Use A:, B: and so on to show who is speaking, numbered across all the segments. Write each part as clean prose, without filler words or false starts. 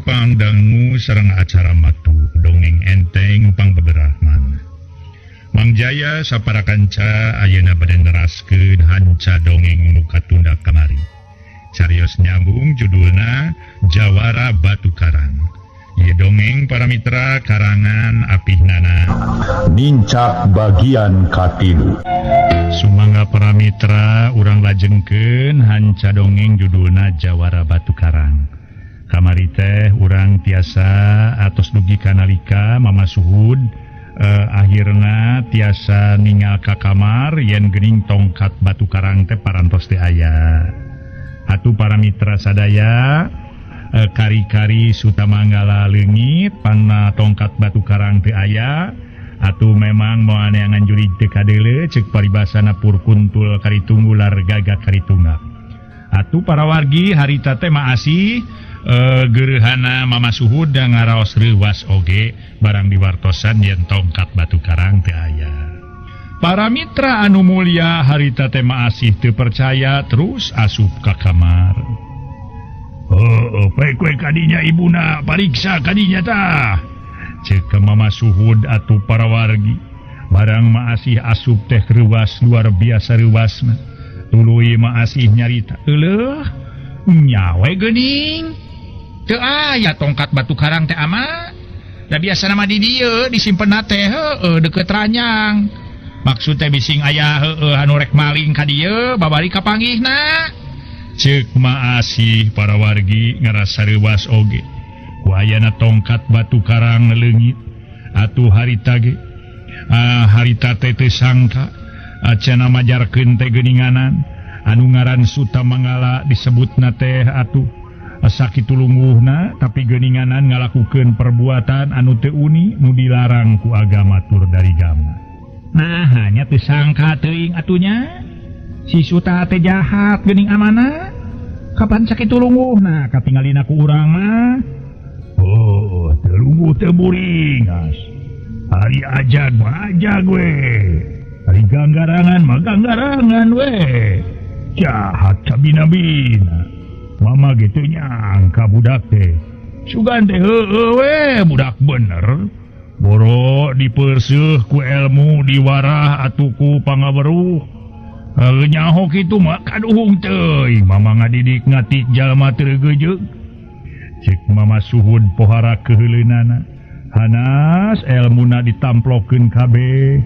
A: Tepang dangu sareng acara matu dongeng enteng pangbeberahman. Mang Jaya sapara kanca ayeuna bade neraskeun hanca dongeng nu katunda kamari. Carios nyambung judulna Jawara Batu Karang. Ieu dongeng para mitra karangan Apihnana
B: Nincak bagian katilu.
A: Sumangga para mitra urang lajengkeun hanca dongeng judulna Jawara Batu Karang. Kamari teh urang tiasa atos dugi kanalika Mama Suhud akhirna tiasa ningal ka kamar yen geuning tongkat batu karang teh parantos teh aya. Atuh para mitra sadaya kari-kari Sutamanggala leungit panna tongkat batu karang teh aya. Atuh memang moal neangan jurig teu kadeuleu ceuk paribasana purkuntul karitunggular gagak karitunggak. Atuh para wargi harita teh maasih gerhana Mama Suhud dan ngaraos reuwas oge barang diwartosan yen tongkat batu karang teu aya. Para mitra anu mulia harita teh maasih teu percaya terus asup ka kamar. Oh, poe kadinya ibuna pariksa kadinya tah. Ceuk Mama Suhud atuh para wargi barang maasih asup teh reuwas luar biasa reuwasna. Tuluy maasih nyarita, "Euleuh, nyawe geuning. Teu aya tongkat batu karang teh ama. Da biasana mah di dieu disimpenna teh heueuh deukeut ranyang. Maksud teh bising aya heueuh anu rek maling ka dieu babari kapanggihna." Ceuk maasih para wargi ngarasa reuwas oge. Ku ayana tongkat batu karang leungit. Atuh harita ge harita teh teu sangka acana majarkeun teh geuninganan anu ngaran Sutamanggala disebutna teh atuh sakitu lungguhna tapi geuninganan ngalakukeun perbuatan anu teu uni nu dilarang ku agama tur dari gama. Nah, hanya teu sangka teuing atunya si Suta teh jahat geuning amana. Kapan sakitu lungguhna katingalina ku urang mah. Oh, teu lungguh teu buringas. Ari ajag mah ajag we. Ari ganggarangan mah ganggarangan we. Jahat sabina-bina. Mama gitu nyangka budak teh. Sugan teh heueuh we budak bener. Boro diperseuh ku ilmu diwarah atuh ku pangaweruh. Nyaho kitu mah kaduhung teuing. Mama ngadidik ngatik jalma teu geujeug. Cek Mama Suhud pohara keuheuleunana. Hanas elmuna ditamplokeun kabeh.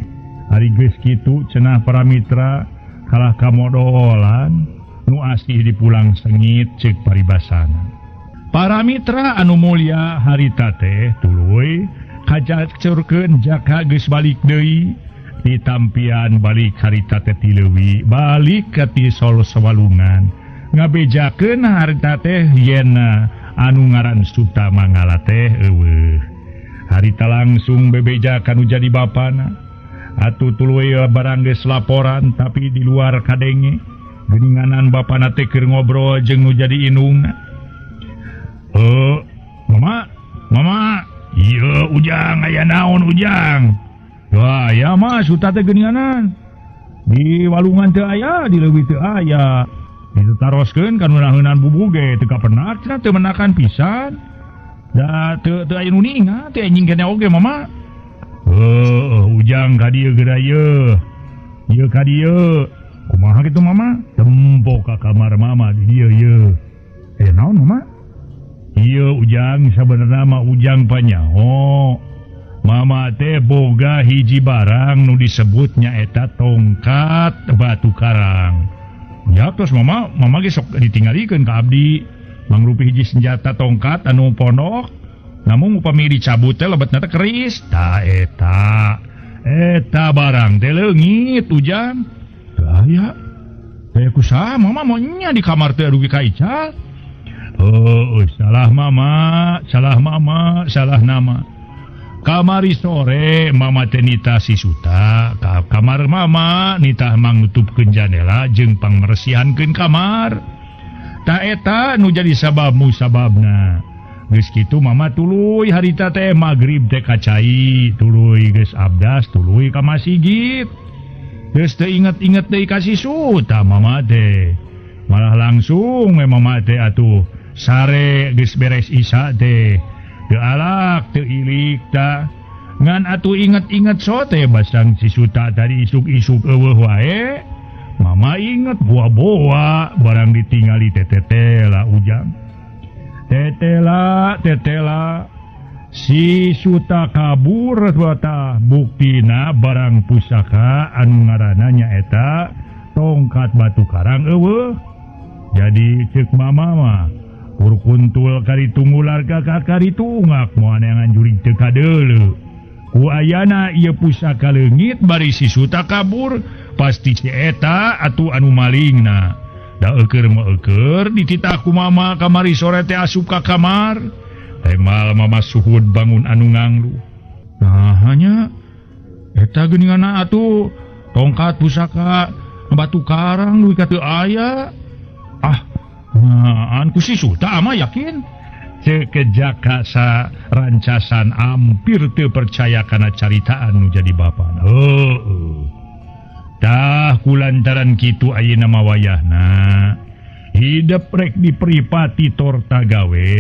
A: Ari geus kitu cenah para mitra kalah kamodolan nu asih dipulang sengit ceuk paribasana. Para mitra anu mulia harita teh tuluy kajacurkeun jaka geus balik deui ditampian balik harita teh ti leuwi balik ka ti Solo Sawalungan ngabejakeun harita teh yen anu ngaran Sutamanggala teh eueuh. Harita langsung bebeja kanu jadi bapana. Atuh tuluy barang geus laporan tapi di luar kadenge geuninganan bapana teh keur ngobrol jeung nu jadi indungna. Mama, mama, ieu Ujang aya naon Ujang? Wah, aya mah Suta teh geuninganan. Di walungan teu aya, di leuwih teu aya. Ditaroskeun ka nu naheunan bubug ge teu kapenak cenah teu menakan pisan. Da teu teu aya nu ninga, teu anjing keneh oge mama. Ujang ka dieu geura ieu. Ieu ka dieu. Kumaha kitu mama? Tempo ka kamar mama di dieu ieu. Naon mama? Ieu Ujang sabenerna mah Ujang panyaho. Mama teh boga hiji barang nu disebut nyaeta tongkat batu karang. Ya terus mama, mama ge sok ditinggalikeun ka abdi. Mangrupi hiji senjata tongkat anu pondok. Namun upami dicabut teh lebetna teh keris. Ta eta. Eta barang teh leungit Ujang. Teu aya. Teh kusaha mama moal nya di kamar teh dugi ka ical. Oh, salah mama, salah mama, salah nama. Kamari sore mama teh nitah si Suta ka kamar mama nitah mangnutupkeun jandela jeung pangmeresihankeun kamar. Ta eta nu jadi sabab musababna. Geus kitu mama tuluy harita teh magrib teh ka cai, tuluy geus abdas tuluy ka masigit. Geus teu inget-inget deui ka si Suta mama teh. Malah langsung we mama teh atuh Sare geus beres isya teh teu alak teu ilik ta ngan atuh inget-inget sote basang si Suta tadi isuk-isuk eueuh wae. Mama inget boa-boa barang ditingali tetetela ujang. Tetela tetela si Suta kabur tah buktina barang pusaka anu ngaranna nyaeta tongkat batu karang eueuh. Jadi ceuk mama mah kurkuntul kari tunggular kakak kari tungak moal neangan jurig teu kadeuleu. Ku ayana ieu pusaka leungit bari si Suta kabur pasti si eta atuh anu malingna. Da eueur mah eueur dititah ku mama kamari sore teh asup ka kamar. Temal mama suhud bangun anu nganglu. Nah hanya eta geuninganna atuh tongkat pusaka batu karang dugi ka teu aya. Ah, nah, ku si Suta mah yakin. Ceuk Jaka sarancasan ampir teu percaya kana caritaan nu jadi bapana. Heueuh. Tah kulantaran kitu ayeuna mah wayahna hidep rek diperipati torta gawe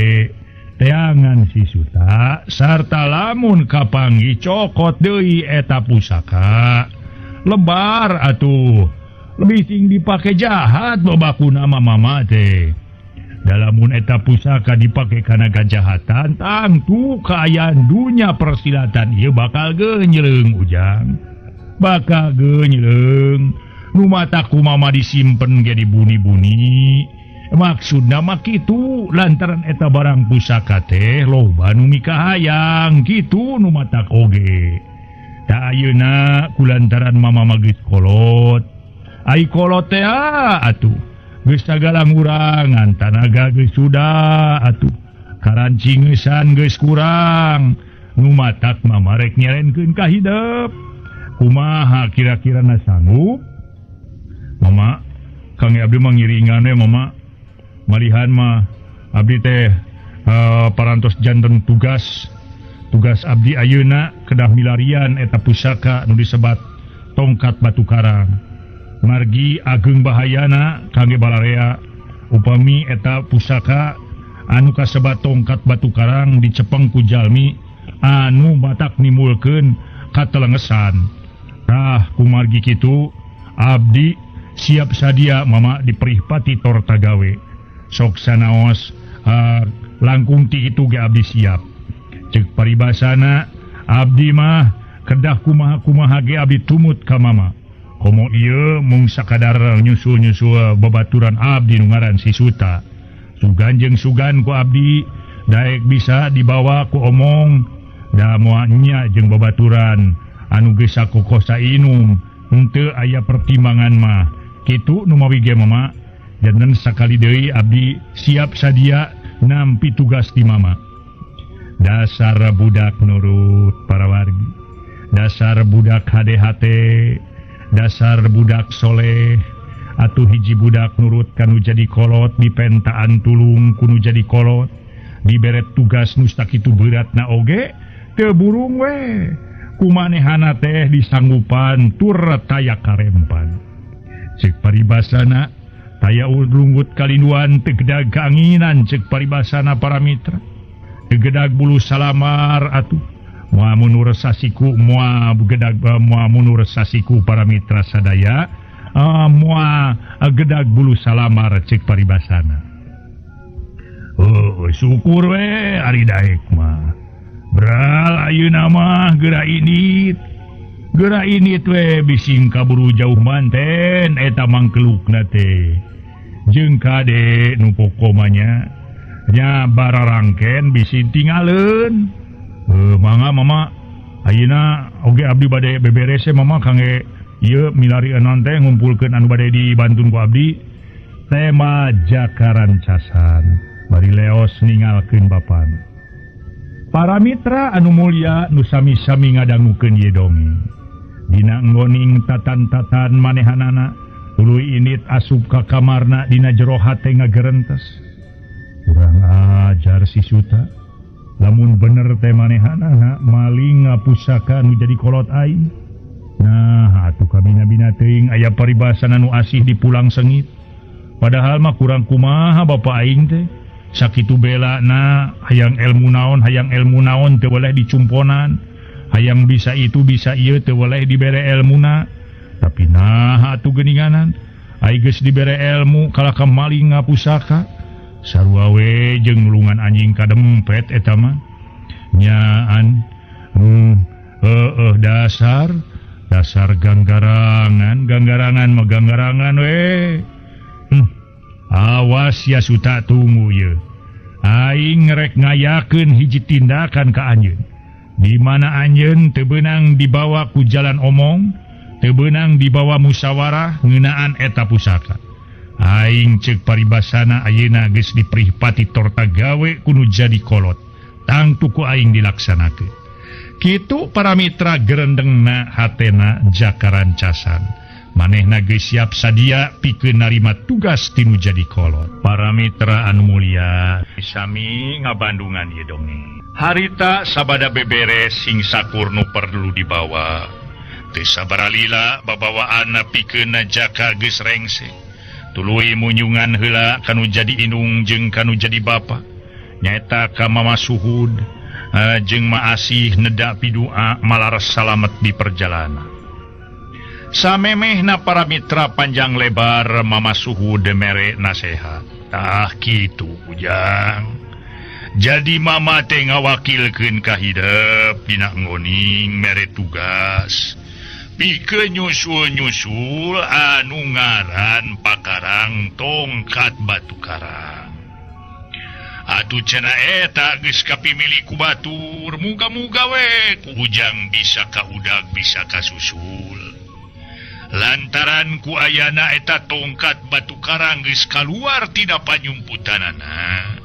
A: teangan si Suta sarta lamun kapanggih cokot deui eta pusaka lebar atuh lebih sing dipake jahat babakuna mama teh. Dalamun eta pusaka dipake kana kajahatan tangtu kaayaan dunya persilatan ieu bakal genyleung ujang. Bakal genyleung nu mata ku mama disimpen ge dibuni-buni. Maksudna mah kitu lantaran eta barang pusaka teh loba nu mikahayang kitu nu matak oge. Ta ayeuna kulantaran mama mah geus kolot. Ai kolot teh atuh geus sagala ngurangan tanaga geus sudah atuh karancingesan geus kurang nu matak mama rek nyerenkeun ka hidep. Kumaha kira-kira na sanggup mama? Kang abdi mah ngiringan we mama. Malihan mah abdi teh parantos janten tugas abdi ayeuna kedah milarian eta pusaka nu disebat tongkat batu karang. Margi ageng bahayana kangge balarea upami eta pusaka anu kasebat tongkat batu karang dicepeng ku jalmi anu batak nimulkeun katelengesan. Tah kumargi kitu abdi siap sadia mama diperihpati torta gawe. Sok sanaos langkung ti itu ge abdi siap. Ceuk paribasana abdi mah kedah kumaha-kumaha ge abdi tumut ka mama. Komo ieu mung sakadar nyusul-nyusul babaturan abdi nu ngaran si Suta. Sugan jeung sugan ku abdi daek bisa dibawa ku omong da moal nya jeung babaturan anu geus sakokosa inum henteu aya pertimbangan mah. Kitu nu mawi ge mama janten sakali deui abdi siap sadia nampi tugas di mama. Dasar budak nurut para wargi. Dasar budak HDHT. Dasar budak soleh atuh hiji budak nurut kanu jadi kolot dipentaan tulung kunu jadi kolot diberet tugas nu sakitu beratna oge teu burung we kumanehana teh disanggupan tur taya karempan. Ceuk paribasana taya urunggut kalinduan teu gedag kaanginan ceuk paribasana para mitra teu gedag bulu salamar atuh moal munur sasiku moal gedag moal munur sasiku para mitra sadaya moal gedag bulu salamar ceuk paribasana. Oh syukur we ari daek mah bral ayeuna mah geura indit we bising kaburu jauh manten eta mangkelukna teh jeung kade nu pokomanya nya bararangken bisi tingaleun. Mangga mama ayeuna oge abdi bade beberes mama kangge ieu milari enon teh ngumpulkeun anu bade dibantun ku abdi tema Jakarancasan bari leos ningalkeun bapana. Para mitra anu mulya nu sami-sami ngadangukeun ieu dongeng. Dina nggoning tatan-tatan manehanana tuluy init asup ka kamarna dina jero hate ngagerentes. Kurang ajar si Suta. Lamun bener teh manehanana maling pusaka nu jadi kolot aing. Nah atuh kabina-bina teuing aya paribasan anu asih dipulang sengit. Padahal mah kurang kumaha bapa aing teh. Sakitu belana hayang ilmu naon teu boleh dicumponan, hayang bisa itu bisa ieu teu boleh dibere elmuna. Tapi nah atuh geuninganan ai geus dibere elmu kalah ka maling ngapusaka sarua we jeung nulungan anjing kadempet eta mah nyaan. Dasar ganggarangan mah ganggarangan we. Awas ya Suta tunggu ye. Aing rek ngayakeun hiji tindakan ka anjeun. Di mana anjeun teu beunang dibawa ku jalan omong, teu beunang dibawa musyawarah ngeunaan eta pusaka. Aing ceuk paribasana ayeuna geus diprihpati torta gawe kudu jadi kolot. Tangtu ku aing dilaksanakeun. Kitu para mitra gerendengna hatena Jaka Rancasan. Manehna geus siap sadia pikeun narima tugas tinu jadi kolot. Para mitra anu mulia, sami ngabandungan ieu dongeng. Harita sabada beberes sing sakur nu perlu dibawa. Teu sabaralila babawaanna pikeun Jaka geus rengse. Tuluy munyungan heula kanu jadi indung jeung kanu jadi bapa. Nyaeta ka Mama Suhud jeung Maasih neda pidua malaras salamet di perjalanan. Samemehna para mitra panjang lebar Mama Suhud mere nasehat. Tah kitu Ujang. Jadi mama teh ngawakilkeun ka hidep dina ngoning mere tugas. Pikeun nyusul-nyusul anu ngaran pakarang tongkat batu karang. Atuh cenah eta geus kapimili ku batur, muga-muga we ku Ujang bisa kaudag bisa kasusul. Lantaran ku ayana eta tongkat batu karang geus kaluar tina panyumputanana.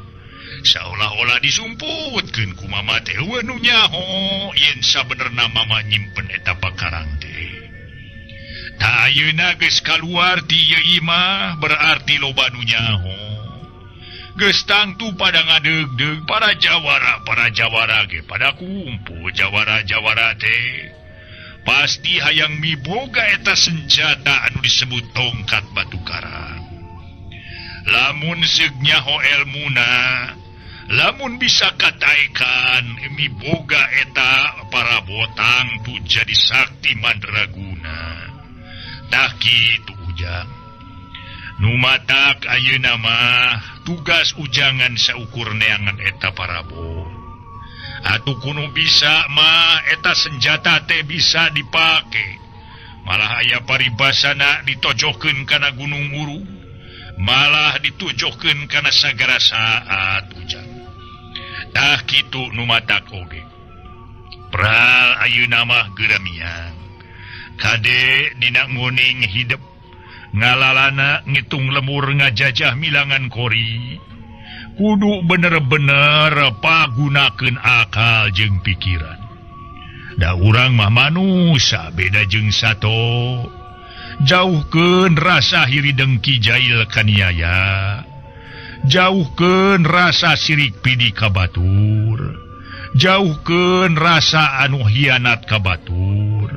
A: Saolah-olah disumputkeun ku mama teh eueuh nu nyaho yen sabenerna mama nyimpen eta pakarang teh. Ta ayeuna geus kaluar ti ieu imah berarti loba nu nyaho. Geus tangtu pada ngadeugdeug para jawara ge pada kumpul jawara-jawara teh. Pasti hayang miboga eta senjata anu disebut tongkat batu karang. Lamun seug nyaho elmuna, lamun bisa kataekan miboga eta para botang tu jadi sakti mandraguna. Tah kitu Ujang. Nu matak ayeuna mah tugas ujangan saukur neangan eta parabot. Atuh kuno bisa mah eta senjata teh bisa dipake. Malah aya paribasana ditojokeun kana gunung Uru, malah ditujokeun kana sagara saat Ujang. Tah kitu nu matak oge. Pral ayeuna mah geuramiang. Kade dina nguning hidep ngalalana ngitung lemur ngajajah milangan kori. Kudu bener-bener pagunakeun akal jeung pikiran. Da urang mah manusa beda jeung sato. Jauhkeun rasa hiri dengki jail kaniaya. Jauhkeun rasa sirik pidi ka batur. Jauhkeun rasa anu hianat ka batur.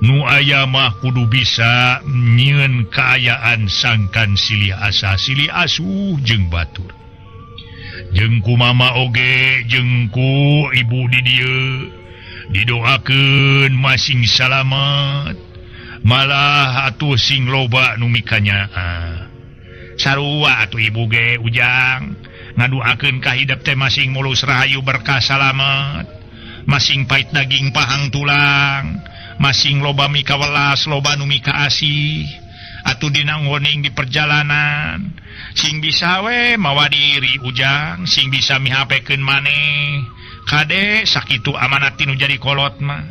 A: Nu aya mah kudu bisa nyieun kaayaan sangkan silih asa silih asuh jeung batur. Jengku mama oge jengku ibu di dieu didoakeun masing salamet malah atuh sing loba nu mikanyaa. Sarua atuh ibu ge Ujang ngaduakeun ka hidep teh masing mulus rahayu berkah salamet, masing pait daging pahang tulang, masing loba mika welas loba nu mika asih. Atuh dina ngoning di perjalanan sing bisa we mawa diri Ujang, sing bisa mihapekeun maneh. Kade sakitu amanat tinu jadi kolot mah.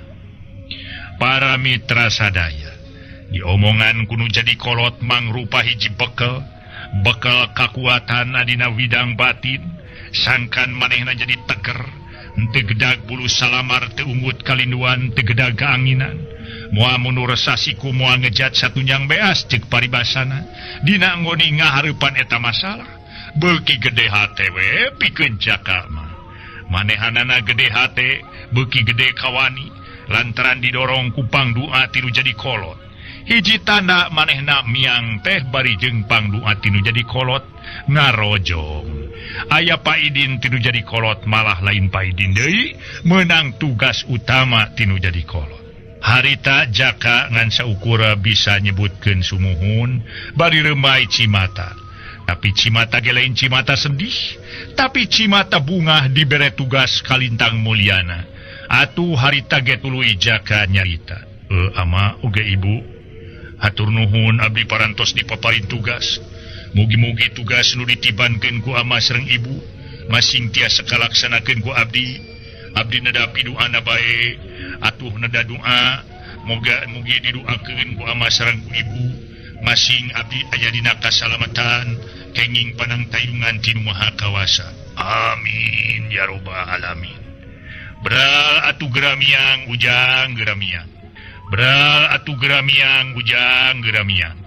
A: Para mitra sadaya, diomongan kudu jadi kolot mangrupa hiji bekel, bekel kakuatan adina widang batin, sangkan manehna jadi teger, teu gedag bulu salamar teu unggut kalinduan teu gedag kaanginan. Moal mundur sasiku moal ngejat satunjang beas ceuk paribasana. Dina ngoni ngahareupan eta masalah. Beuki gede hate we pikeun Jaka mah. Manehanana gede hate beuki gede kawani lantaran didorong ku pangdua tilu jadi kolot. Hiji tanda manehna miang teh bari jeung pangdua tinu jadi kolot ngarojong. Aya Paidin tinu jadi kolot malah lain Paidin deui meunang tugas utama tinu jadi kolot. Harita Jaka ngan saukura bisa nyebutkeun sumuhun bari reumai cimata. Tapi cimata ge lain cimata sedih, tapi cimata bungah dibere tugas kalintang mulyana. Atuh harita ge tuluy Jaka nyarita. Ama oge ibu, hatur nuhun abdi parantos dipaparin tugas. Mugi-mugi tugas nu ditibankeun ku ama sareng ibu masing tiasa kalaksanakeun ku abdi. Abdi neda piduana bae, atuh neda doa, moga mugi didoakeun ku ama sareng ku ibu. Masing abdi aya dina kasalamatan, kenging panangtayungan ti Nu Maha Kawasa. Amin ya robbal alamin. Bral atuh geramiang ujang geramiang. Bral atuh geramiang ujang geramiang.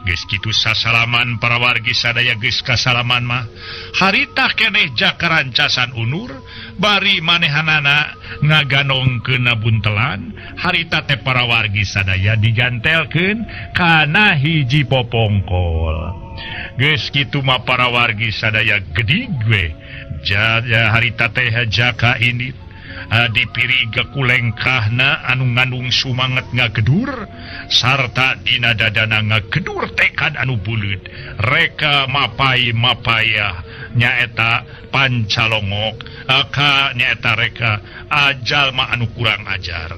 A: Geus kitu sasalaman para wargi sadaya geus kasalaman mah. Harita keneh Jaka rancasan unur bari manehanana ngaganongkeun buntelan. Harita teh para wargi sadaya digantelkeun kana hiji popongkol. Geus kitu mah para wargi sadaya gedig we. Jaya harita teh Jaka ini dipiri gekulengkahna anu ngandung sumanget ngagedur sarta dina dadana ngagedur tekad anu buleud reka mapai mapayah nyaeta pancalongok aka nyaeta reka ajalma anu kurang ajar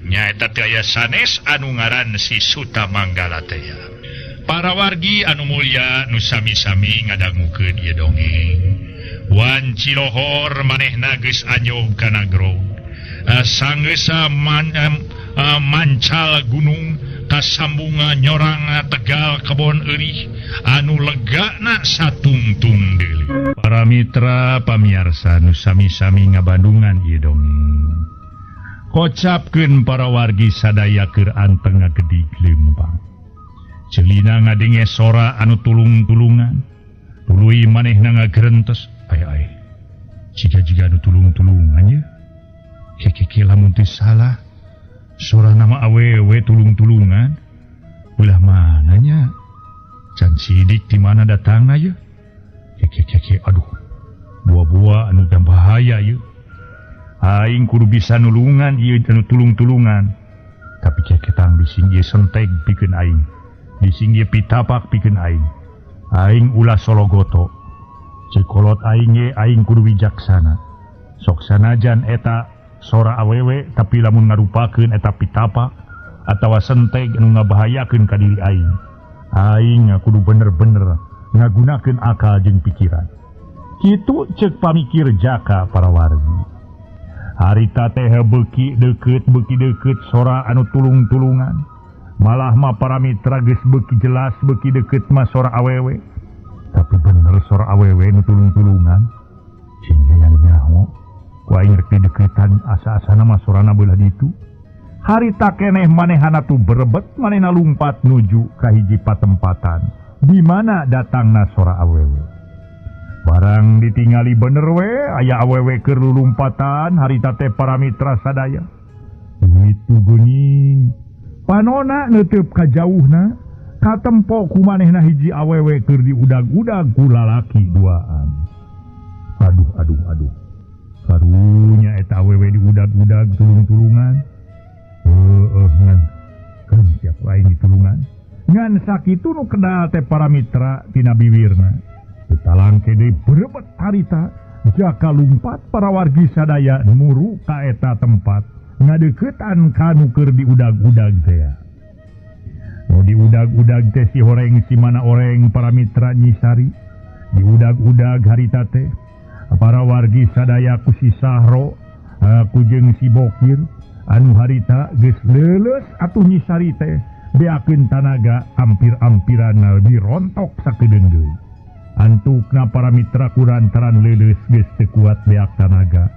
A: nyaeta teh aya sanes anu ngaran si Suta Manggala teh. Para wargi anu mulya nu sami-sami ngadangukeun ieu dongeng. Wanci lohor manehna geus anjog kana grog. Sangesa mancal gunung kasambunga nyorang Tegal kebon eurih anu legana satungtung deui. Para mitra pamiarsa nu sami-sami ngabandungan ieu dongeng. Kocapkeun para wargi sadaya keur anteng ngagedig leumpang. Celina ngadenge sora anu tulung-tulungan. Tuluy manehna ngagerentes. Ay, jika-jika anu tulung-tulungan ya. Keke lamun teu salah sora nama awewe tulung-tulungan. Ulah mananya can sidik di mana datangna ya. Keke aduh, buah-buah anu bahaya ya. Aing kudu bisa nulungan ieu anu tulung-tulungan. Tapi keke tang bising ieu senteg pikeun aing. Bising ieu pitapak pikeun aing. Aing ulah sologoto. Cekolot aing ge aing kudu wijaksana. Sok sanajan eta sora awewe tapi lamun ngarupakeun eta pitapak atawa senteg anu ngabahayakeun ka diri aing. Aing kudu bener-bener ngagunakeun akal jeung pikiran. Kitu ceuk pamikir Jaka para wargi. Harita teh beuki deukeut sora anu tulung-tulungan. Malah mah para mitra geus beuki jelas beuki deukeut mah sora awewe. Tapi bener sora awewe nu tulung-tulungan. Cing hayang nyaho ku aing rek dideukeutan asa-asana mah sorana beulah ditu. Harita keneh manehana tu berebet manehna lumpat nuju ka hiji patempatan di mana datangna sora awewe. Barang ditingali bener we aya awewe keur lulumpatan harita teh para mitra sadaya. Itu geuning panona neuteub ka jauhna katempo ku manehna hiji awewe keur diudag-udag ku lalaki duaan. Aduh aduh aduh. Karunya eta awewe diudag-udag tulung-tulungan. Heueuh ngan keun siap lain ditulungan. Ngan sakitu nu kedal teh para mitra tina biwirna. Ditalangke deui berebet harita Jaka lumpat para wargi sadaya muru ka eta tempat ngadeuketan ka nu keur diudag-udag teh. Nu diudag-udag teh si horeng si mana oreng para mitra Nyisari. Diudag-udag harita teh para wargi sadaya ku si Sahro ku jeung si Bokir anu harita geus leuleus atuh Nyisari teh beakeun tanaga ampir-ampiran dirontok sakedeung deui. Antukna para mitra kurantaran leuleus geus teu kuat beak tanaga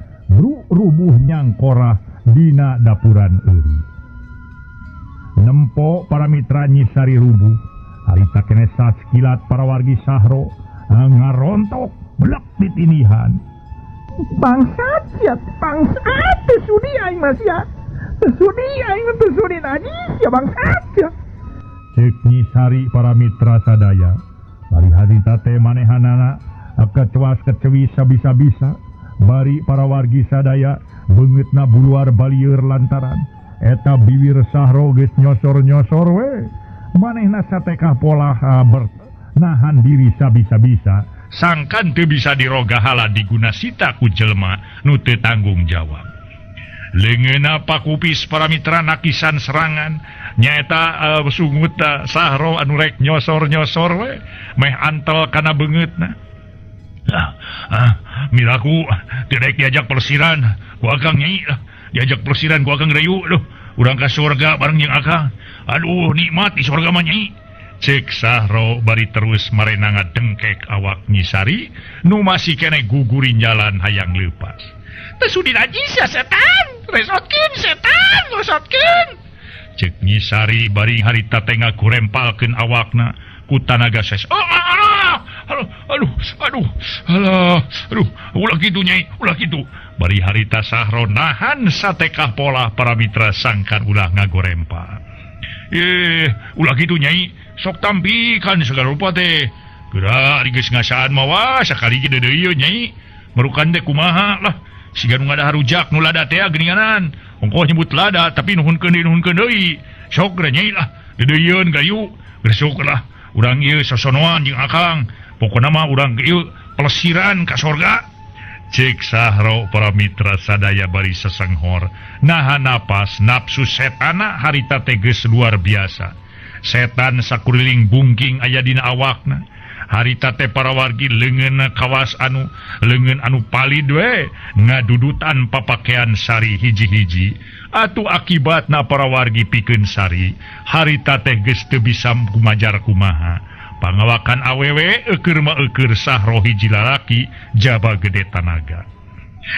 A: rubuh nyangkorah dina dapuran euy. Nempo para mitra Nyisari rubuh harita keneh sakilat para wargi Sahro ngarontok blek ditinihan.
C: Bangsat sia, bangsat teu sudi aing mah sia. Teu sudi aing teu sudi najis sia bangsat sia.
A: Cek Nyi Sari para mitra sadaya. Bari harita teh manehanana kecuas kecewi sabisa-bisa. Bari para wargi sadaya beungeutna buluar balieur lantaran eta biwir Sahro geus nyosor-nyosor we. Manehna satekah polah nahan diri sabisa-bisa sangkan teu bisa dirogahala diguna sita ku jelema nu teu tanggung jawab. Leungeunna pakupis para mitra nakisan serangan nyaeta sungut Sahro anu rek nyosor-nyosor we meh antel kana beungeutna. Miraku tidak diajak pelesiran ku akang nyai, diajak pelesiran ku akang rayu duh urang ka surga bareng jeung akang. Aduh nikmat di surga mah nyai. Cek Sahro bari terus marena ngadengkek awak Nyi Sari nu masih keneh gugurin jalan hayang leupas.
C: Teu sudi najis ya setan, resotkeun setan, resotkeun.
A: Cek Nyi Sari bari harita teh ngagurempalkeun awakna ku tanaga ses. Aduh, aduh, aduh, alah, aduh, ulah kitu nyai, ulah kitu. Bari harita Sahro nahan satekah polah para mitra sangkan ulah ngagorempa. Ulah kitu nyai, sok tampikan segala rupa teh. Geura ari geus ngasaan mah sakali ge deui ieu nyai. Merukan teh kumaha lah, siga nu ngadahar rujak nu lada teh geuninganan. Ongkoh nyebut lada tapi nuhunkeun deui nuhunkeun deui. Sok geura nyai lah, deudeuieun gayu, gresuk lah. Urang ieu sosonoan jeung akang. Pokona mah urang ieu pelesiran ka sorga. Cek Sahro para mitra sadaya bari sesenghor nahan napas nafsu setana harita teh geus luar biasa. Setan sakuriling bungking aya dina awakna. Harita teh para wargi leungeun kawas anu leungeun anu palid we ngadudutan papakean Sari hiji-hiji. Atuh akibatna para wargi pikeun Sari harita teh geus teu bisa kumajar kumaha. Pangawakan awewe eukeur mah eukeur Sahro hiji lalaki jaba gede tanaga.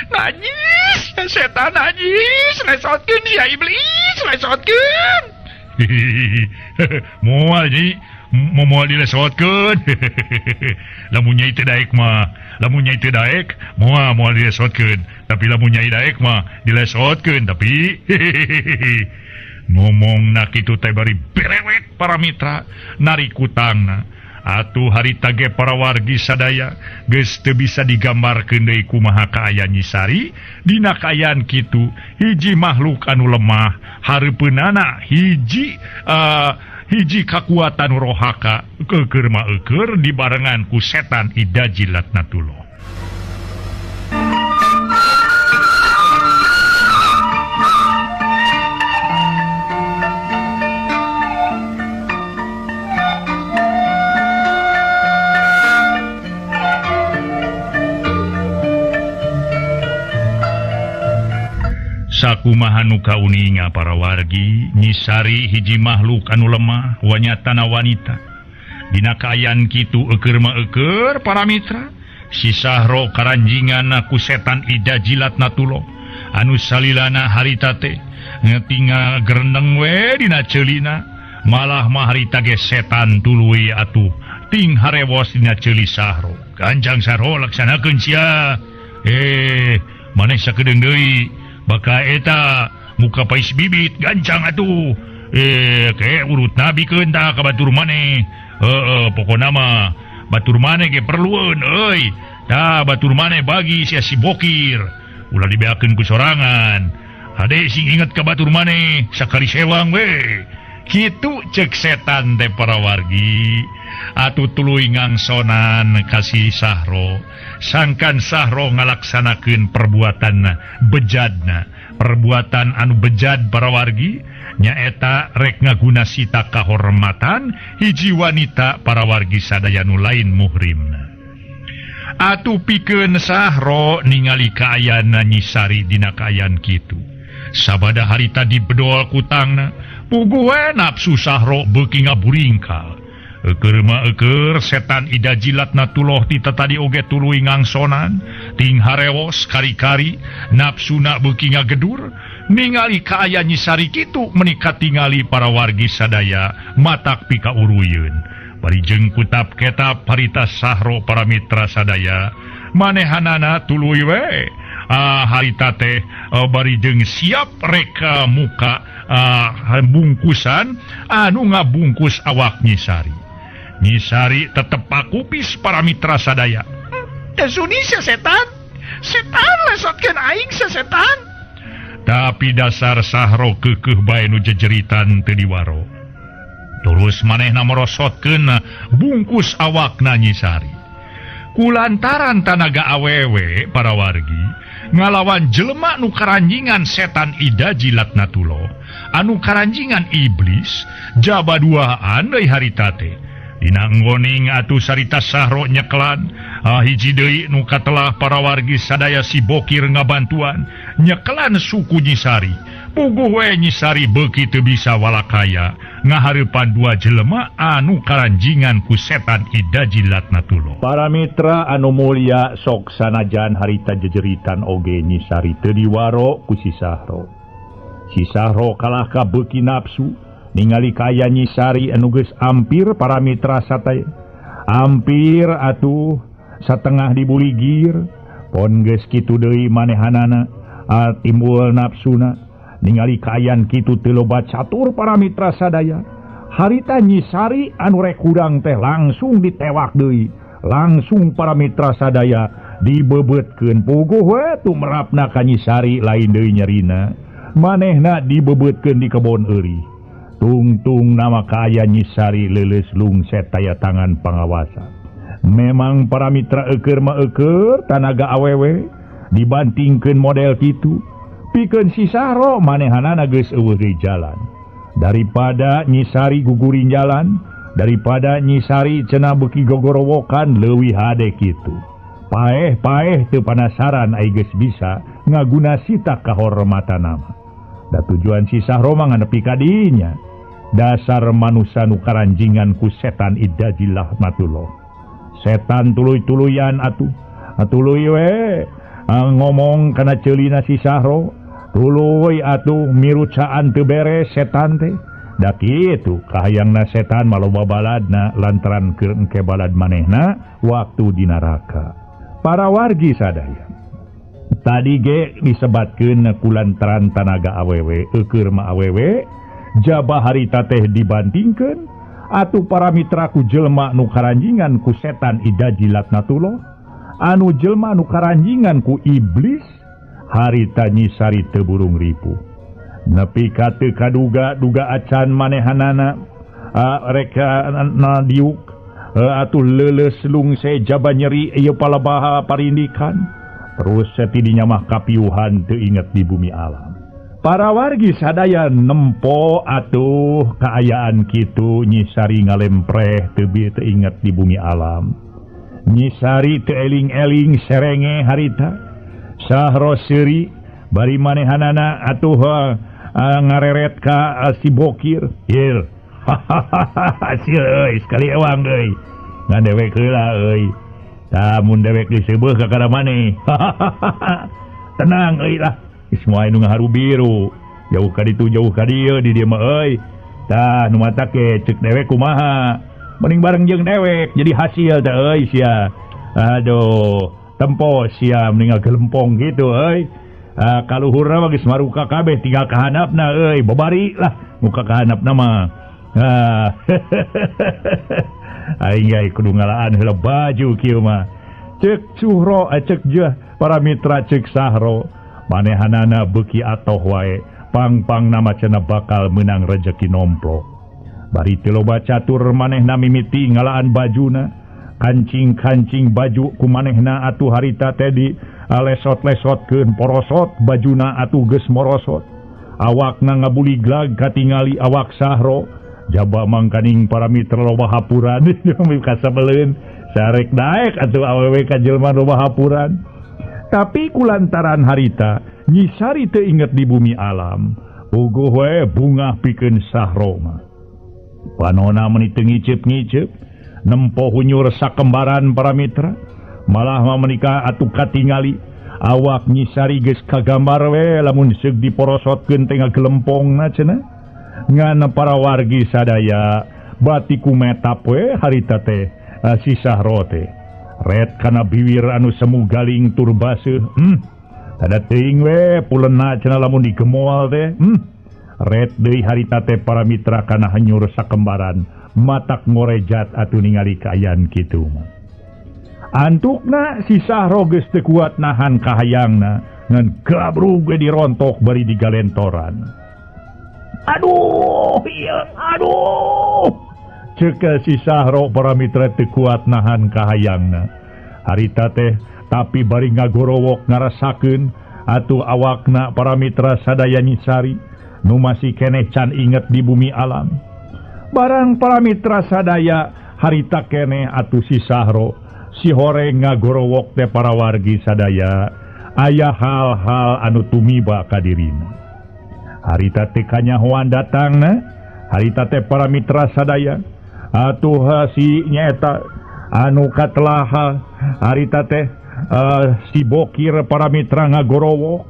C: Najis, setan najis, lesotkeun ya iblis, lesotkeun.
A: Moal nyi, moal dilesotkeun. Lamun nyai teu daek mah, lamun nyai teu daek moal moal dilesotkeun. Tapi lamun nyai daek mah dilesotkeun tapi ngomong nak itu teh bari berewet para mitra narik kutangna. Atuh harita ge para wargi sadaya geus teu bisa digambarkeun deui kumaha kaayaan Nyi Sari dina kaayaan kitu hiji makhluk anu lemah hareupeunana hiji hiji kakuatan rohaka keukeur mah eueur dibarengan ku setan Ida Jilatnatullah. Sakumaha nu kauninga para wargi, Nyi Sari hiji makhluk anu lemah wanyatana wanita. Dina kaayaan kitu eukeur mah eukeur para mitra, si Sahro karanjingan ku setan Ida Jilatnatullah anu salilana harita teh ngetingal gereneng we dina ceulina, malah mah harita ge setan tuluy atuh ting harewos dina ceuli Sahro. Ganjang Sahro laksanakeun sia. Maneh sakedeung deui baka eta muka pais bibit gancang atuh. Ke urut nabi keun tah ka batur maneh. Heeh, pokona mah batur maneh ge perlueun euy. Tah batur maneh bagi sia si bokir. Ulah dibeakeun ku sorangan. Hade sing inget ka batur maneh sakali sewang we. Kitu cek setan teh para wargi. Atuh tuluy ngangsonan ka si Sahro. Sangkan Sahro ngalaksanakeun perbuatan bejadna. Perbuatan anu bejad para wargi nyaeta rek ngaguna sita kahormatan hiji wanita para wargi sadaya nu lain muhrimna. Atuh pikeun Sahro ningali kaayaan Nyi Sari dina kaayaan kitu. Sabada harita dibedol kutangna, puguh we nafsu Sahro beuki ngaburingkal. Eukeur mah eukeur setan Ida Jilatnatullah ti tadi oge tuluy ngangsonan, ting harewos kari-kari nafsuna beuki ngagedur, ningali kaayaan Nyi Sari kitu meuni katingali para wargi sadaya matak pikauruyeun. Bari jeung kutap ketap harita Sahro para mitra sadaya, manehanana tuluy we Harita teh bari jeung siap reka muka bungkusan anu ngabungkus awak Nyisari. Nyisari tetep pakupis para mitra sadaya.
C: Suni sesetan, setan lesotkeun aing sesetan.
A: Tapi dasar Sahro keukeuh bae nu jejeritan teu diwaro. Terus manehna merosotkeun bungkus awakna Nyisari. Kulantaran tanaga awewe para wargi ngalawan jelema nu karanjingan setan Ida Jilatnatulo anu karanjingan iblis jaba duaan deui harita teh. Dina nggoning atuh sarita Sahro nyeklan hiji deui nu katelah para wargi sadaya si Bokir ngabantuan nyeklan suku Nyisari. Puguh we Nyisari beuki teu bisa walakaya ngahareupan dua jelema anu karanjingan ku setan Ida Jilatnatulo. Para mitra anu mulia sok sanajan harita jejeritan oge Nyisari teu diwaro ku si Sahro. Si Sahro kalah ka beuki nafsu ningali kaya Nyisari anu geus ampir para mitra sataya. Ampir atuh satengah dibuligir pon geus kitu deui manehanana timbul nafsuna. Ningali kaayaan kitu teu loba catur para mitra sadaya. Harita Nyisari anu rek hudang teh langsung ditewak deui. Langsung para mitra sadaya dibebeutkeun. Puguh we tumerapna ka Nyisari lain deui nyerina. Manehna dibebeutkeun di kebon eury. Tungtung nama kaayaan Nyisari leuleus lungset taya tangan pangawasa. Memang para mitra eueur mah eueur tanaga awewe dibantingkeun model kitu. Pikeun si Sahro manehanana geus eueuh deui jalan. Daripada Nyisari gugurin jalan, daripada Nyisari cenah beuki gogorowokan leuwih hade kitu. Paeh-paeh teu panasaran ai geus bisa ngaguna sita kahormatan nama. Da tujuan si Sahro mah nganepi ka dinya. Dasar manusa nu karanjingan ku setan Ida Jilatnatulo. Setan tuluy-tuluyan atuh. Tuluy we ngomong kana ceulina si Sahro. Tuluy atuh mirucaan teu beres setan teh. Da kitu kahayangna setan maloba baladna lantaran keur engke balad manehna waktu di neraka. Para wargi sadaya, tadi ge disebatkeun kulantaran tanaga awewe eueur mah awewe jaba harita teh dibantingkeun atuh para mitra ku jelema nu karanjingan ku setan Ida Jilatnatulo anu jelema nu karanjingan ku iblis. Harita Nyisari teu burung ripuh. Nepi ka teu kaduga duga acan manehanana reka na diuk atuh leuleus lungse jaba nyeri ieu palabaha parindikan. Terus setidinya mah kapiuhan teu inget di bumi alam. Para wargi sadaya nempo atuh kaayaan kitu Nyisari ngalempreh teu inget di bumi alam. Nyisari teu eling-eling serenge harita. Sahro seuri bari manehanana atuh ngareret ka si Bokir. Hil. Hasil euy sekali ewang euy. Ngan dewek heula euy. Tah mun dewek diseubeeh ka kada maneh. Tenang euy lah. Geus moal nu ngaharu biru. Jauh ka ditu jauh ka dieu di dieu mah euy. Tah nu mata ke ceuk dewek kumaha. Mending bareng jeung dewek jadi hasil teh euy sia. Aduh. Tempo sia meninggal gelempong gitu euy. Kaluhurna mah geus maruka kabeh tinggal kahanapna euy, babari lah muka kahanapna mah. Aing ge kudu ngalaan heula baju kieu mah. Ceuk Cuhro, ceuk jeuh para mitra ceuk Sahro, manehanana beuki atoh wae, pang-pang nama cenah bakal meunang rejeki nomplok. Bari teu loba catur manehna mimiti ngalaan bajuna. Kancing-kancing baju ku manehna atuh harita teh di lesot-lesotkeun porosot bajuna atuh geus morosot. Awakna ngabuliglag katingali awak Sahro jaba mangkaning para mitra loba hapuran kasabeleun sarek daek atuh awewe ka jelema loba hapuran. Tapi kulantaran harita Nyisari teu inget di bumi alam. Puguh we bungah pikeun Sahro mah. Panona meuni teu ngiceup-ngiceup nempo hunyur sakembaran para mitra malah mah menikah atuh katingali awak Nyisari geus kagambar we lamun seug diporosotkeun teh ngagelempongna cenah. Ngan para wargi sadaya bati ku metap we harita teh si Sahro teh ret kana biwir anu semu galing tur baseuh. Tada teuing we puleuna cenah lamun digemol teh. Red deui harita teh para mitra kana hanyur sakembaran matak ngorejat atuh ningali kaayaan kitu mah. Antukna si Sahro geus teu kuat nahan kahayangna ngan gabrug we dirontok bari digalentoran. Aduh, ieu aduh. Ceuk si Sahro para mitra teu kuat nahan kahayangna. Harita teh tapi bari ngagorowok ngarasakeun atuh awakna para mitra sadaya nyisari nu masih keneh can inget di bumi alam. Barang para mitra sadaya harita keneh atuh si Sahro si horeng ngagorowok teh para wargi sadaya aya hal-hal anu tumiba ka dirina. Harita teh kanyahoan datangna harita teh para mitra sadaya atuh si nyaeta anu katelaha harita teh si Bokir para mitra ngagorowok.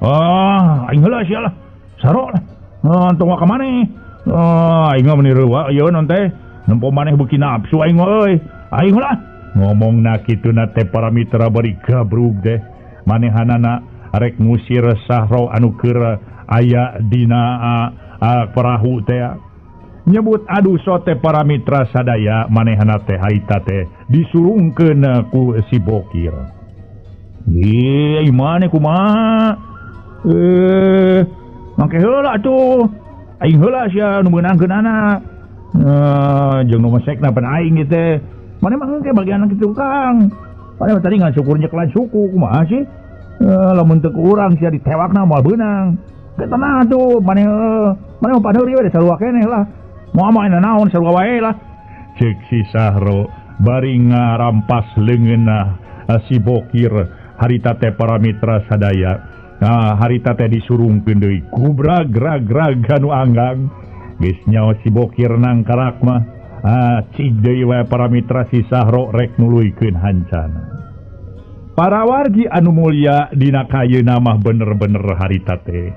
A: Aing heula sia lah. Saro lah. Entong ka maneh. Aing mah meuni reuwa ieu non teh. Nempo maneh beuki nafsu aing mah euy. Aing heula. Ngomongna kituna teh para mitra bari gabrug teh. Manehanana rek ngusir Sahro anu keur aya dina perahu teh. Nyebut aduh sote para mitra sadaya manehana teh harita teh disurungkeun ku si Bokir. Ih, maneh kumaha? Mangke heula atuh. Aing heula sia nu meunangkeunana. Jeung nu mesekna pan aing ieu teh. Maneh mah engke bagian kitu Kang. Maneh mah tadi ngan syukur nyekelan suku kumaha sih? Lamun teu ku urang sia ditewakna moal beunang. Ke tenang atuh maneh maneh mah padeuri we sarua keneh lah. Moal mah naon sarua wae lah. Ceuk si Sahro bari ngarampas leungeunna si Bokir harita teh para mitra sadaya. Nah, harita teh disurungkeun deui kubrag grag grag anu anggang. Geus nyaho si Bokir nangkarak mah. Cig deui wae para mitra si Sahro rek nuluykeun hancana. Para wargi anu mulia dina kayeuna mah bener-bener harita teh.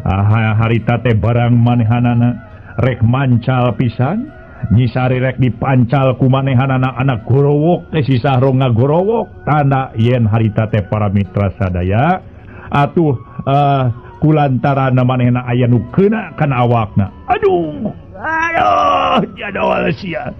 A: Harita teh barang manehanana rek mancal pisan, nyisari rek dipancal ku manehanana anak gorowok teh si Sahro ngagorowok tanda yen harita teh para mitra sadaya atuh kulantaran manehna aya nu keuna kana awakna. Aduh, aduh, jadol sia.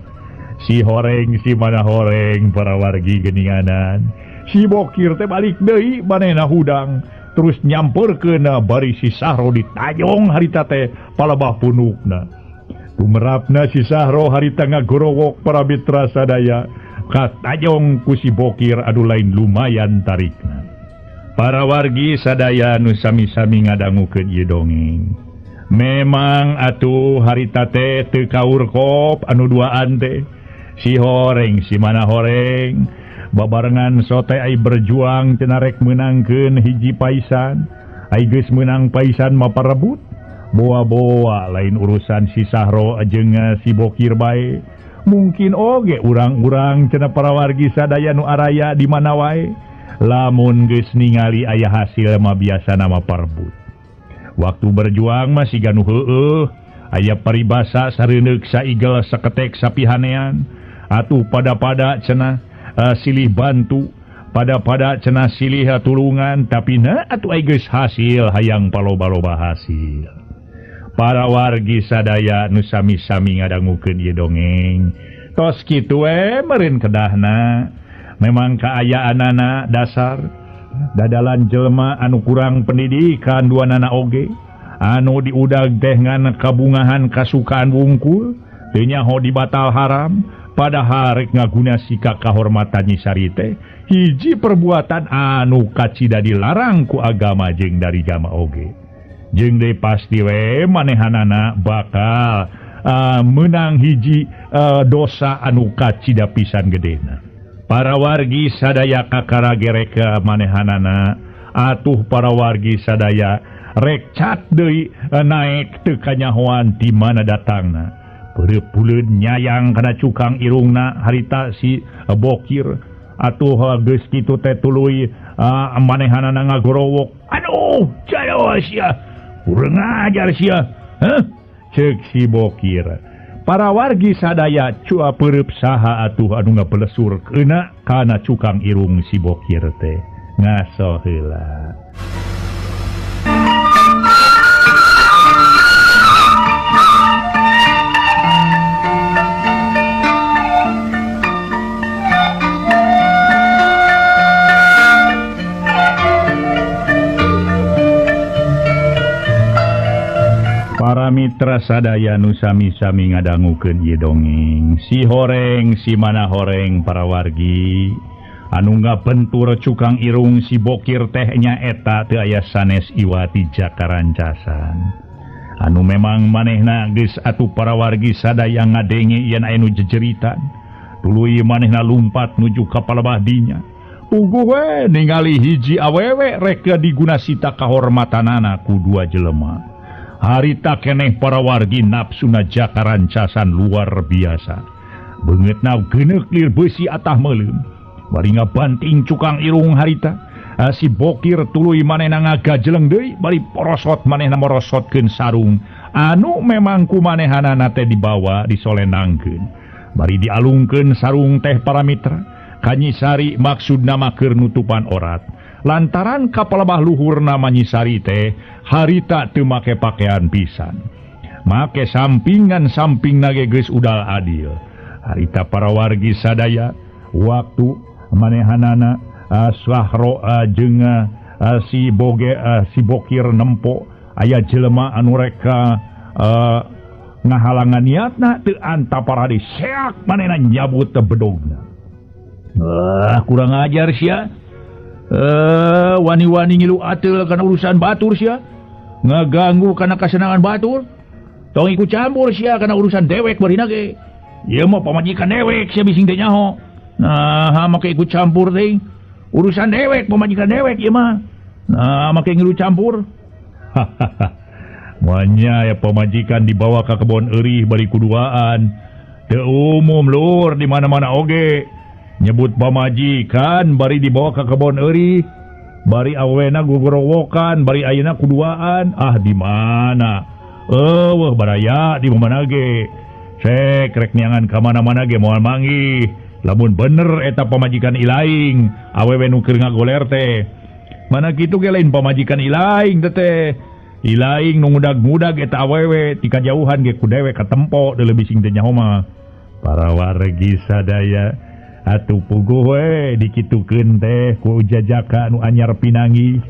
A: Si horeng si mana horeng para wargi geuninganan. Si Bokir teh balik deui manehna hudang terus nyamperkeun bari si Sahro ditajong harita teh palebah punukna. Tumerapna si Sahro harita ngagorowok para mitra sadaya katajong ku si Bokir aduh lain lumayan tarikna. Para wargi sadaya nu sami-sami ngadangukeun ieu dongeng. Memang atuh harita teh teu kaurkop anu duaan teh. Si horeng si mana horeng babarengan sote ai berjuang cenah rek meunangkeun hiji paisan. Ai geus meunang paisan mah parebut. Boa-boa lain urusan si Sahro jeung si Bokir bae. Mungkin oge urang-urang cenah para wargi sadaya nu araya di mana wae. Lamun geus ningali aya hasil mah biasa nama parebut. Waktu berjuang mah siga nu heueuh, aya paribasa sareuneuk saigel saketek sapihanean. Atuh pada-pada cenah silih bantu, pada-pada cenah silih tulungan, tapi na atuh ai geus hasil hayang paloba-loba hasil. Para wargi sadaya nu sami-sami ngadangukeun ieu dongeng. Tos kitu we meureun kedahna. Memang kaayaanana dasar dadalan jelema anu kurang pendidikan duanana oge anu diudag teh ngan kabungahan kasukaan wungkul teu nyaho dibatal haram padahal rek ngaguna sikap kahormatan nyisari teh hiji perbuatan anu kacida dilarang ku agama jeung dari gama oge jeung deui pasti we manehanana bakal meunang hiji dosa anu kacida pisan gedena. Para wargi sadaya kakara gereka manehanana atuh para wargi sadaya rek cat deui naek teu kanyahoan di mana datangna. Peureub puleun nyayang kana cukang irungna harita si Bokir atuh geus kitu teh tuluy manehanana ngagorowok. Aduh, jadol sia. Kurang ajar sia. Heh? Ceuk si Bokir. Para wargi sadaya cua peureub saha atuh anu ngabelesur keuna kana cukang irung si Bokir teh. Ngaso heula. Para mitra sadaya nu sami-sami ngadangukeun ieu dongeng si horeng si mana horeng para wargi anu ngabentur cukang irung si bokir teh nyaeta teu aya sanes Iwati Jakarancasan anu memang manehna geus atuh para wargi sadaya ngadenge yen aya nu jejeritan tuluy manehna lumpat nuju ka palebah dinya puguh we ningali hiji awewe rek diguna sita kahormatanana ku dua jelema. Harita keneh para wargi nafsuna Jakarancasan luar biasa. Beungeutna geuneuk lir beusi atah meuleum. Bari ngabanting cukang irung harita. Si bokir tuluy manehna ngagajeleng deui bari porosot manehna morosotkeun sarung anu memang ku manehanana teh dibawa disolenangkeun. Bari dialungkeun sarung teh para mitra. Ka Nyi Sari maksudna mah keur nutupan orat. Lantaran kapalebah luhur nama Nyi Sari teh harita teu make pakaian pisan. Make sampingan samping nage geus udal adil. Harita para wargi sadaya waktu manehanana Sahro jeung si boge si bokir nempo aya jelema anu reka ngahalangan niatna teu antapara diseak manehna nyabut teh bedogna. Kurang ajar sia. Wani-wani ngilu ateul kana urusan batur sia, ngaganggu kana kasenangan batur, tong ikut campur sia kana urusan dewek barina ge. Ieu mah pamajikan dewek sia bising teh nyaho. Nah, make ikut campur teh. Urusan dewek pamajikan dewek ieu mah. Nah, make ngilu campur. Moalnya ya pamajikan dibawa ka kebon eurih bari kuduaan. Teu umum lur di mana-mana oge. Nyebut pamajikan bari dibawa ke kebon eurih, bari awena gugorowokan, bari ayeuna kuduaan. Ah di mana? Eueuh baraya di mana ge? Cek rek neangan ka mana-mana ge moal manggih. Lamun bener eta pamajikan ilaing, awewe nu keur ngagoler teh. Mana kitu ge lain pamajikan ilaing teh. Ilaing nu ngudag-ngudag eta awewe ti kajauhan ge ku dewek katempo deuleu bising teh nyaho mah. Para wargi sadaya atuh puguh we dikitukeun teh ku jajaka nu anyar pinanggih.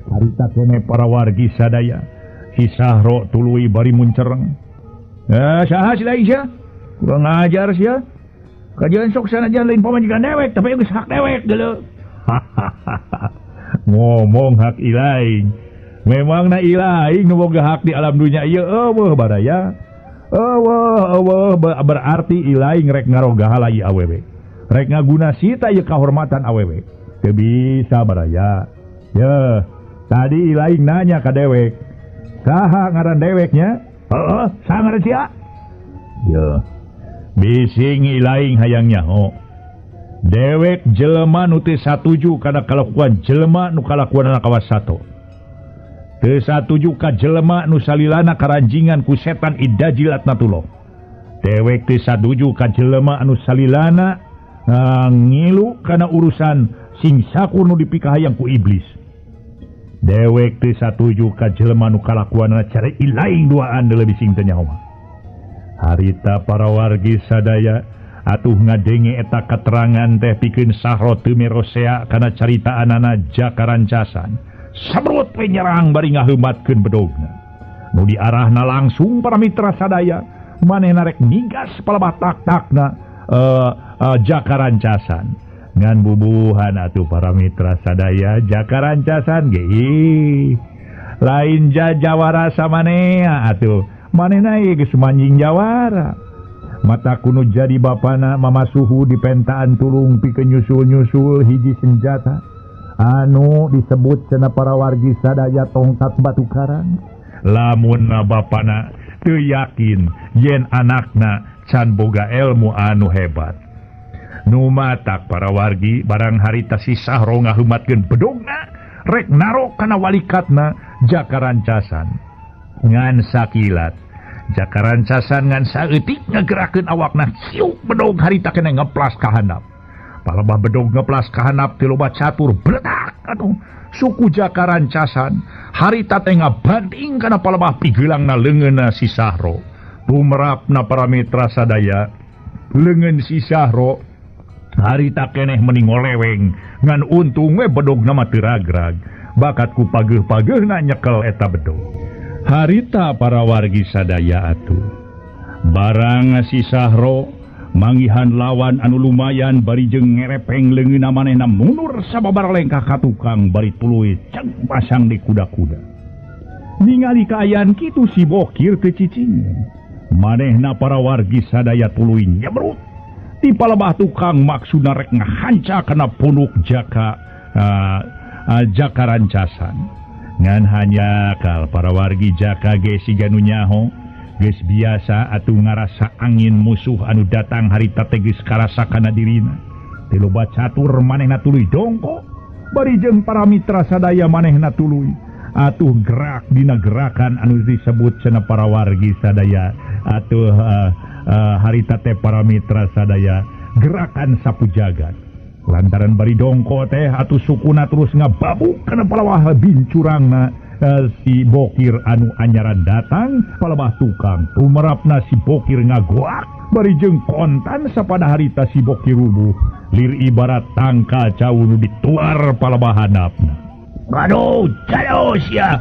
A: Harita keneh para wargi sadaya si Sahro tuluy bari muncereng. Saha si lain sia? Kurang ajar sia. Kajian sok sanajan lain pamajikan dewek tapi geus hak dewek geuleuh. Ngomong hak ilaing. Memangna ilaing nu boga hak di alam dunya ieu eueuh baraya. Eueuh berarti ilaing rek ngarogahala ieu awewe. Rek ngaguna sita ieu kahormatan awewe. Teu bisa baraya. Ye, tadi ilaing nanya ka dewek. Saha ngaran deweknya? Heeh, saha ngaran sia? Ye. Bising ilaing hayang nyaho. Dewek jelema nu teu satuju kana kalakuan jelema nu kalakuanana kawas sato. Teu satuju ka jelema nu salilana karanjingan ku setan idajil atnatullah. Dewek teu satuju ka jelema anu salilana ngilu kana urusan sing sakur nu dipikahayang ku iblis. Dewek teu satuju ka jelema nu kalakuanana cara ilaing duaan deuleu bising teu nyaho mah. Harita para wargi sadaya atuh ngadenge eta keterangan teh pikeun Sahro teu merosea kana caritaanana Jakarancasan. Sabrut we nyerang bari ngaheumatkeun bedogna. Nu diarahna langsung para mitra sadaya manehna rek nigas palebah tak-takna Jakarancasan. Ngan bubuhan atuh para mitra sadaya Jakarancasan ge lain jawara samanea atuh manehna ieu geus manjing jawara. Mata kuno jadi bapana mama suhu dipentaan tulung pikeun nyusul-nyusul hiji senjata anu disebut cenah para wargi sadaya tongkat batu karang. Lamun bapana teu yakin yen anakna can boga ilmu anu hebat. Nu matak para wargi barang harita si Sahro ngaheumatkeun bedogna rek narok kana walikatna Jakarancasan. Ngan sakilat Jakarancasan ngan saeutik ngagerakeun awakna siuk bedog harita kena ngeplas ka handap. Palebah bedog ngeplas ka handap ti loba catur bledak
B: atuh suku Jaka Rancasan harita teh ngabanting kana palebah pigeulangna leungeunna si Sahro. Tumerapna para mitra sadaya leungeun si Sahro harita keneh meni ngoleweng ngan untung we bedogna mah teu ragrag bakat ku pageuh-pageuhna nyekel eta bedog. Harita para wargi sadaya atuh barang si Sahro manggihan lawan anu lumayan bari jeung ngerepeng leungeunna manehna mundur sababar lengkah ka tukang bari tuluy ceng pasang di kuda-kuda. Ningali kaayaan kitu si Bokir teu cicing. Manehna para wargi sadaya tuluy nyebrut di palebah tukang maksudna rek ngahanca kana punuk Jaka Jaka Rancasan. Ngan hanya kal para wargi Jaka ge siga nu nyaho geus biasa atuh ngarasa angin musuh anu datang harita teh geus karasa kana dirina. Teu loba catur manehna tuluy dongko bari jeung para mitra sadaya manehna tuluy atuh gerak dina gerakan anu disebut cenah para wargi sadaya atuh harita teh para mitra sadaya gerakan sapu jagat. Lantaran bari dongko teh atuh sukuna terus ngababuk kana palawah bincurangna si Bokir anu anyaran datang palebah tukang. Tumerapna si Bokir ngagoak bari jeung kontan sapada harita si Bokir rubuh lir ibarat tangka cau nu dituar palebah handapna. Aduh, jauh sia.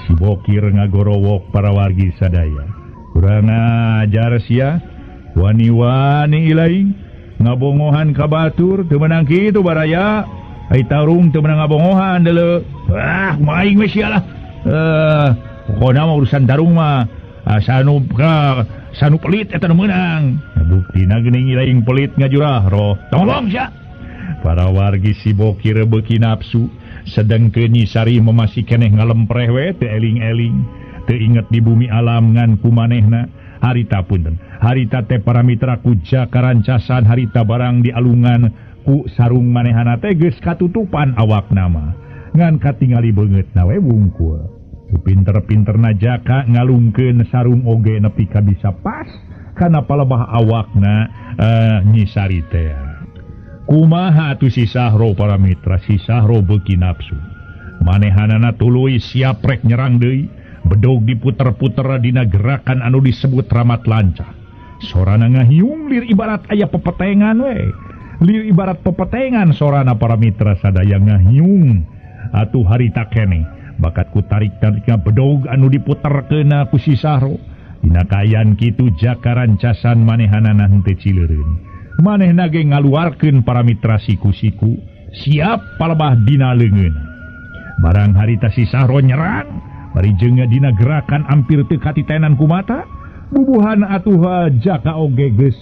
B: Si Bokir ngagorowok para wargi sadaya. Kurang ajar sia, wani-wani ilaing ngabongohan ka batur teu meunang kitu baraya. Ai tarung teu meunang ngabongohan deuleu. Ah, maing we sia lah. Pokona mah urusan tarung mah sanu sanu pelit eta nu meunang. Buktina geuning ilaing pelit ngajurah roh. Tolong sia. Para wargi si Bokir beuki nafsu sedengkeun Nyi Sari masih keneh ngalempreh we teu eling-eling teu inget di bumi alam ngan ku manehna harita punten harita teh para mitra ku Jaka Rancasan harita barang dialungan ku sarung manehana teh geus katutupan awakna mah ngan katingali beungeutna we wungkul. Pinter-pinterna Jaka ngalungkeun sarung oge nepi ka bisa pas kana palebah awakna Nyi Sari teh. Kumaha atuh si Sahro para mitra si Sahro beuki nafsu manehanana tuluy siap rek nyerang deui bedog diputer-puter dina gerakan anu disebut ramat lancah. Sorana ngahiung lir ibarat aya pepetengan we lir ibarat pepetengan sorana para mitra sadaya ngahiung atuh harita keneh bakat ku tarik-tarikna bedog anu diputerkeuna ku si Sahro. Dina kaayaan kitu Jaka Rancasan manehanana henteu cileureun. Manehna ge ngaluarkeun para mitra siku-siku siap palebah dina leungeunna. Barang harita si Sahro nyerang bari jeung dina gerakan ampir teu katitenan ku mata bubuhan atuh Jaka oge geus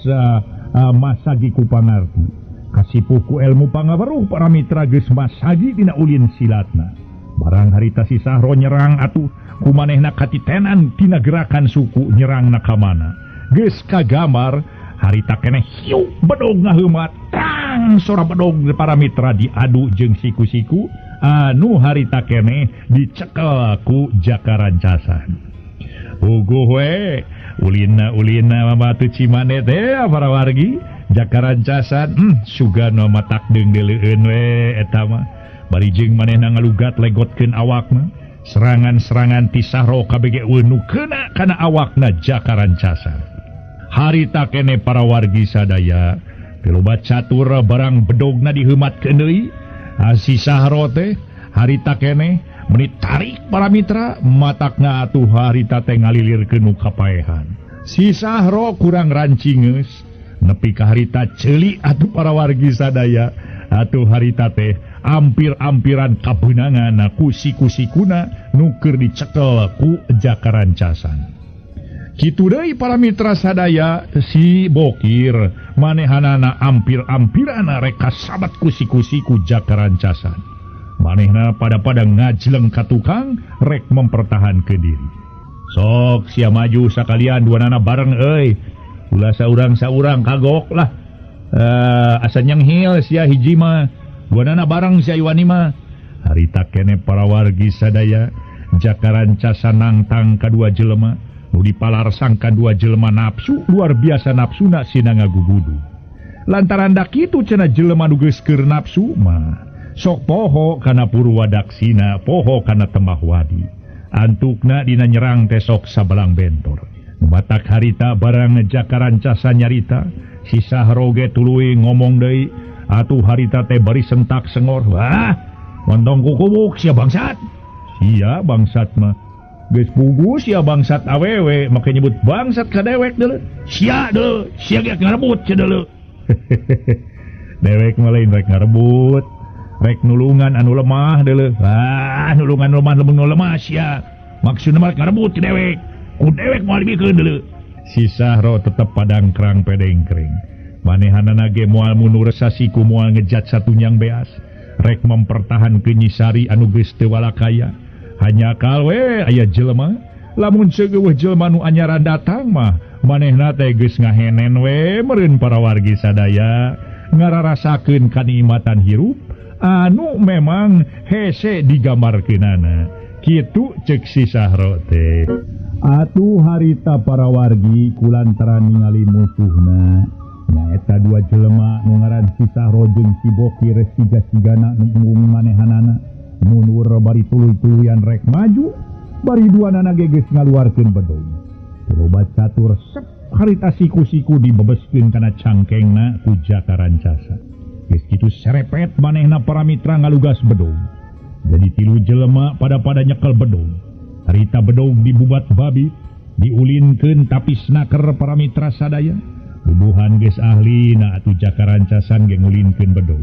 B: masagi ku pangarti. Kasipuh ku ilmu pangaweruh para mitra geus masagi dina ulin silatna. Barang harita si Sahro nyerang atuh ku manehna katitenan dina gerakan suku nyerangna ka mana. Geus kagambar harita keneh hiu bedog ngaheumat tang sora bedog para mitra diadu jeung siku-siku anu harita keneh dicekel ku Jaka Rancasan. Uguh we ulina-ulina mabatu Cimande teh para wargi Jaka Rancasan sugano matak deung-deuleueun we eta mah bari jeung manehna ngalugat legotkeun awakna serangan-serangan ti Sahro kabege eueuh nu keuna kana awakna Jaka Rancasan. Harita kene para wargi sadaya teu loba catur barang bedogna diheumatkeun deui si Sahro teh harita kene meni tarik para mitra matakna atuh harita teh ngalilirkeun nu kapaehan. Si Sahro kurang rancingeus nepi ka harita ceuli atuh para wargi sadaya atuh harita teh ampir-ampiran kabeunangan ku siku-sikuna nu keur dicekel ku Jaka Rancasan. Kitu deui para mitra sadaya si Bokir manehanana ampir-ampirana rek kasabat ku siku-siku Jaka Rancasan. Manehna pada-pada ngajleng ka tukang rek mempertahankeun diri. Sok sia maju sakalian duanana bareng euy. Ulah saurang-saurang kagok lah. Asa nyenghil sia hiji mah. Duanana bareng sia Iwani mah. Harita kene para wargi sadaya Jaka Rancasan nangtang kadua jelema. Nu dipalarsang kadua jelema nafsu luar biasa nafsuna sina ngagugudu. Lantaran dak kitu cenah jelema nu geus keur nafsu mah Sok poho kana Purwadaksina, poho kana Temahwadi. Antukna dina nyerang teh sok sabelang bentor. Batak harita barang Jaka Rancasa nyarita, si Sahro ge tuluy ngomong deui, atuh harita teh bari sentak sengor. Wah, montong kukubuk sia bangsat. Sia bangsat mah. Geus pugu sia bangsat awewe, make nyebut bangsat ka dewek deuleu. Sia deuleu, sia ge ngarebut sia deuleu. Dewek mah lain rek ngarebut, rek nulungan anu lemah deuleu. Ah, nulungan lemah nu lemah sia. Maksudna mah rek ngarebut dewek. Ku dewek moal dibikeun deuleu. Si Sahro tetep padangkrang pedengkring. Manehanana ge moal mundur sasiku moal ngejat satunyang beas. Rek mempertahankeun Nyi Sari anu geus teu walakaya. Hanya kalwe aya jelema, lamun seugeuh jelema nu anyaran datang mah manehna teh geus ngahenen we meureun para wargi sadaya ngararasakeun kanikmatan hirup anu memang hese digambarkeunana. Kitu ceuk si Sahro teh. Atuh harita para wargi kulantaran ningali musuhna nyaeta dua jelema nu ngaran si Sahro jeung si Bokir siga-sigana nu embung manehanana mundur bari tuluy-tuluyan rek maju bari duanana ge geus ngaluarkeun bedog. Loba catur sep harita siku-siku dibebeskeun kana cangkengna ku Jaka Rancasa. Geus kitu serepet manehna para mitra ngalugas bedog. Jadi tilu jelema pada-pada nyekel bedog. Harita bedog dibubat babi, diulinkeun tapi snaker para mitra sadaya. Bubuhan geus ahli na atuh Jaka Rancasan ge ngulinkeun bedog.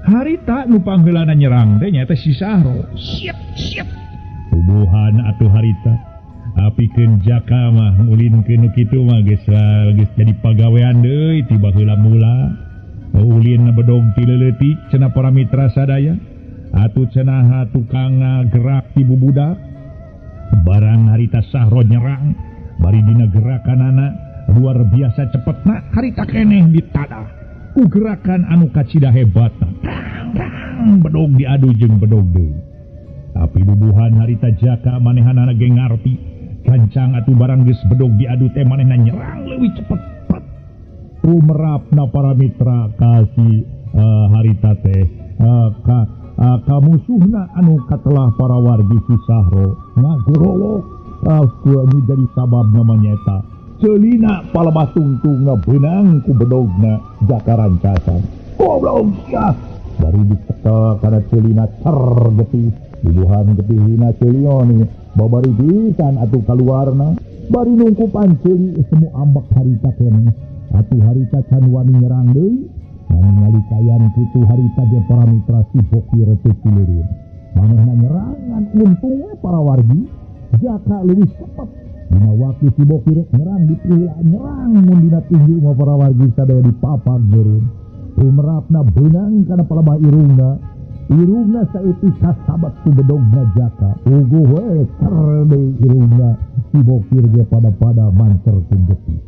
B: Harita nu pangheulana nyerang teh nyaeta si Sahro.
C: Siap, siap.
B: Bubuhan atuh harita apikeun Jaka mah ngulinkeun nu kitu mah geus jadi pagawean deui ti baheula mula. Ulin bedog ti leutik cenah para mitra sadaya. Atuh cenah tukang gerak ti bubudak. Barang harita Sahro nyerang bari dina gerakanana luar biasa cepetna harita keneh ditadah ku gerakan anu kacida hebatna. Rang bedog diadu jeung bedog deui. Tapi bubuhan harita Jaka manehanana ge ngarti gancang atuh barang geus bedog diadu teh manehna nyerang leuwih cepet. Tumerapna para mitra ka si harita teh ka musuhna anu katelah para wargi si Sahro ngagorowok anu jadi sababna mah nyaeta ceulina palebah tungtungna beunang ku bedogna Jaka Rancasa. Goblok sia bari dicekel kana ceulina cer getih bubuhan getihna ceulion babari pisan atuh kaluarna bari nungkupan ceuli semu ambek harita keneh. Atuh harita can wani nyerang deui. Ningali kayan kitu harita ge para mitra si Bokir teu cileureun. Manehna nyerangan untung we para wargi Jaka leuwih cepet. Dina waktu si Bokir nyerang dipihla nyerang mun dina tinju mah para wargi sadaya dipapag meureun. Tumerapna beunang kana palebah irungna. Irungna saeutik kasabat ku bedogna Jaka. Uguh we cer deui irungna si Bokir ge pada-pada mancer ku getih.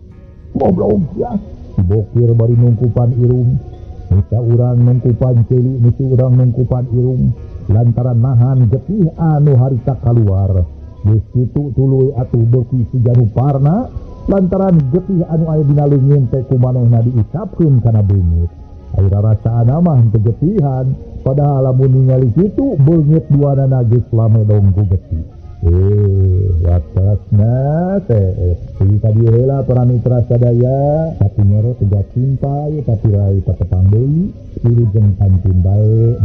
B: Goblok sia. Si Bokir bari nungkupan irung. Misa urang nungkupan ceuli, misi urang nungkupan irung. Lantaran nahan getih anu harita kaluar. Geus kitu tuluy atuh beuki si Januparna lantaran getih anu aya dina leungeun teh ku manehna diusapkeun kana beungeut. Aya rarasaana mah henteu getihan, padahal lamun ningali kitu beungeut duanana geus lamedong ku getih. Watasna teh tadi heula para mitra sadaya tapi nyere tegak cinta tapi rai patepang deui wilujeng pantun bae.